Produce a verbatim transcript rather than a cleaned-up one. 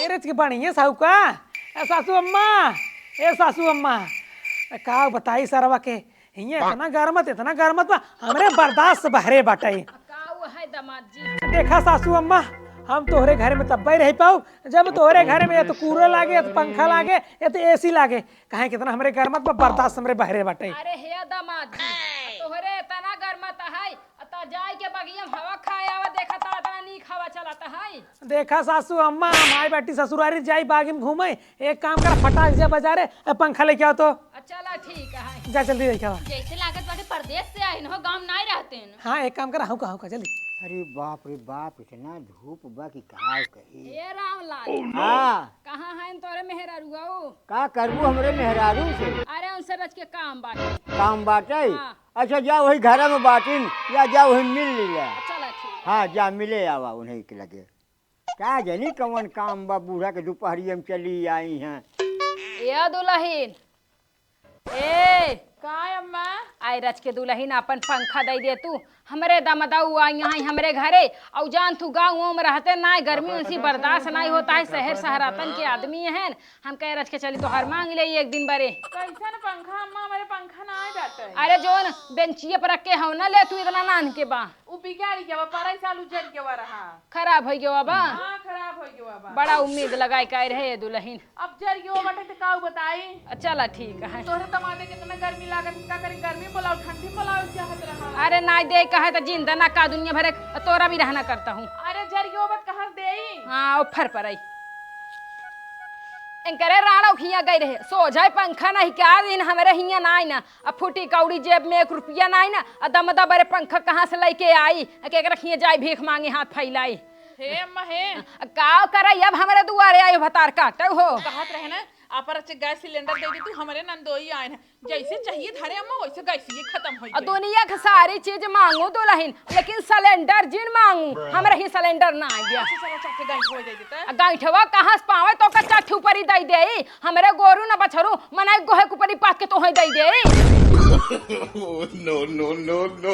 ए रे, के बढ़िया साहू का? ए सासू अम्मा, ए सासू अम्मा, का बताई सरवा के, हियाँ इतना गरमत, इतना गरमत बा, हमरे बर्दाश्त से बहरे बाटे। का हुआ है दामाद जी? देखा सासू अम्मा, हम तोहरे घर में तब्बे रह पाऊ, जब तोहरे घर में या तो कूलर लागे, या तो पंखा लागे, या तो एसी लागे। काहे कितना हमरे गरमत बा, बर्दाश्त हमरे बहरे बाटे। अरे हे दामाद जी, तोहरे इतना गरमत है, त जाई के बगिया में हवा खाए आवा, देखा त इतना नीक हवा चलत है। देखा सासू अम्मा, हम आए बाटी ससुरारी, जाई बागी में घूमे। एक काम करा, फटाक जा बाजारे, ए, पंखा लेके आओ तो। अच्छा, चला ठीक है। जा जल्दी लेके आओ। जैसे लागत बाटे परदेश से आइन हो, गाँव नाई रहते हैं। हाँ, एक काम करा, हौका, हौका, जल्दी। अरे बाप रे बाप, इतना धूप बा कि का कही। ए रामलाल, हाँ। कहाँ हैं तोरे मेहरारू हो? का करबू हमरे मेहरारू से? अरे उनसे रच के काम बाटे। काम बाटे? हाँ। अच्छा, जा वही घर में बाटिन, या जा वही मिल लीला। चला ठीक। हाँ, जा मिले आवा उन्हीं के लगे। का जानी कवन काम बा, बूढ़ा के दुपहरिया में चली आई हैं। ए दुलहिन, ए। का अम्मा? आई रच के दुलहिन, अपन पंखा दे दे तू। हमरे दमदऊ आई यहाँ हमरे घरे, और जान तू गाँव में रहते ना, गर्मी उनसी बर्दाश्त नहीं होता है, शहर शहरातन के आदमी हैं। हम कहे रच के चली तोहर मांग ले एक दिन बरे। कैसन पंखा अम्मा, हमरे पंखा ना आ जाता है। अरे जोन बेंचिए पर रख के हो ना ले तू, इतना नान के बा। उ बिगाड़ी गवा, परई साल उ जर गवा रहा। खराब होइ गवा बा? हाँ, खराब होइ गवा बा। बड़ा उम्मीद लगाए के आए रहे ये दुलहिन। अब जर गवा बाटे त का बताई? चला ठीक है। तोहरे दमादे कितना गर्मी लागत, का करे, गर्मी बोलाओ, ठंडी बोलाओ चाहत रहा। अरे नाई दे कहे त जिंदा ना का दुनिया भरे तोरा भी रहना करता हूँ। अरे जर गवा बात कहाँ देई? हाँ, ऑफर पर आई। इनकरे राणो हियाँ गई रहे, सोझाई पंखा नहीं क्या दिन हमरे हियाँ ना आई ना। अब फूटी कौड़ी जेब में एक रुपया नाई ना, आ दमदा बरे पंखा कहाँ से लइके आई? आ केकरा खिए जाई भीख मांगे हाथ फैलाई? हे अम्मा हे। आ का करे अब हमरे दुआरे आयो भतार काटे हो? कहत रहे ना, आप रच गैस सिलेंडर दे दी तू, हमरे नंदोई आए हैं, जैसे चाहिए धरे अम्मा वैसे गैस ये खत्म हो आ गई। दुनिया के सारी चीज मांगू दुलहिन, लेकिन सिलेंडर जिन मांगू, हमरे ही सिलेंडर ना आ गया। अच्छा चलो चट्टे गैस हो जाए देता। आ गैठवा कहाँ से पावे तो का चट्टी ऊपर ही दे दे, हमरे गोरू न बछरू, मनाई गोहे के ऊपर ही पाथ के तोहे दे दे। Oh, no, no, no, no।